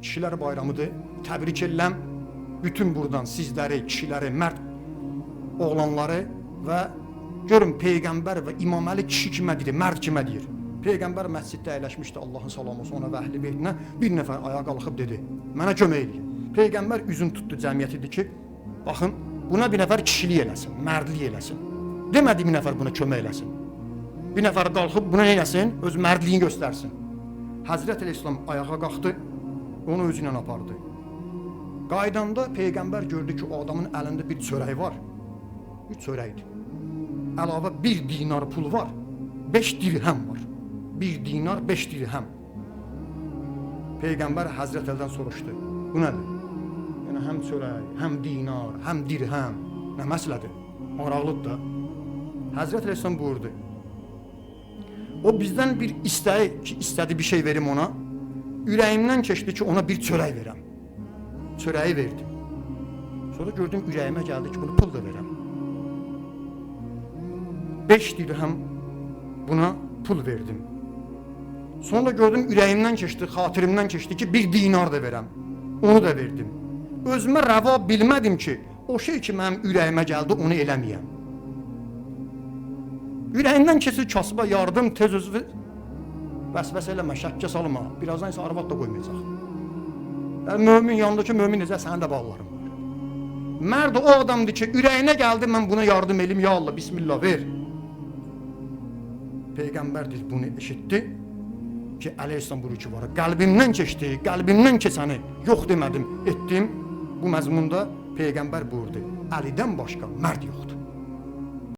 Kişilər bayramıdır. Təbrik edirəm bütün buradan sizləri, kişiləri, mərd oğlanları və görün Peyğəmbər və İmam Əli kişi kimə deyir, mərd kimə deyir. Peyğəmbər məsciddə əyləşmişdi, Allahın salamı olsun ona və əhli beytinə. Bir nəfər ayağa qalxıb dedi: "Mənə kömək eləyin." Peyğəmbər üzün tutdu cəmiyyəti dedi ki: "Baxın, buna bir nəfər kişilik eləsin, mərdlik eləsin." Demədi bir nəfər buna kömək eləsin. Bir nəfər qalxıb buna nə eləsin? Öz mərdliyini göstərsin. Həzrət Əleyhissalam ayağa qalxdı, onu özü ilə apardı. Qayıdanda Peyğəmbər gördü ki, o adamın əlində bir çörək var. Bir çörəkdir. Əlavə bir dinar pul var. 5 dirhəm var. Bir dinar, 5 dirhəm. Peyğəmbər Həzrət Əlidən soruşdu. Bu nədir? Yəni həm çörək, həm dinar, həm dirhəm. Nə məsələdir? Maraqlıdır da. Həzrət Əleyhissalam buyurdu. O bizdən bir istəyi ki, istədi bir şey verim ona. Ürəyimdən keçdi ki, ona bir çörək verəm. Çörəyi verdim. Sonra gördüm ürəyimə gəldi ki, bunu pul da verəm. 5 dirhəm buna pul verdim. Sonra gördüm ürəyimdən keçdi, xatirimdən keçdi ki, bir dinar da verəm. Onu da verdim. Özümə rəva bilmədim ki, o şey ki mənim ürəyimə gəldi, onu eləməyəm. Ürəyindən keçir kasıba yardım, tez özü vəsvəsə eləmə, şəkkə salma. Birazdan isə arvad da qoymayacaq. Yəni, mömin yanındakı mömin necə sənin də bağlarım var. Mərd o adamdır ki, ürəyinə gəldi, mən buna yardım elim, ya Allah, bismillah, ver. Peyğəmbər deyir, bunu eşitdi ki, əleyhissalam buyurur ki, var. Qəlbimdən keçdi, qəlbimdən keçəni yox demədim, etdim. Bu məzmunda Peyğəmbər buyurdu, Əlidən başqa mərd yoxdur.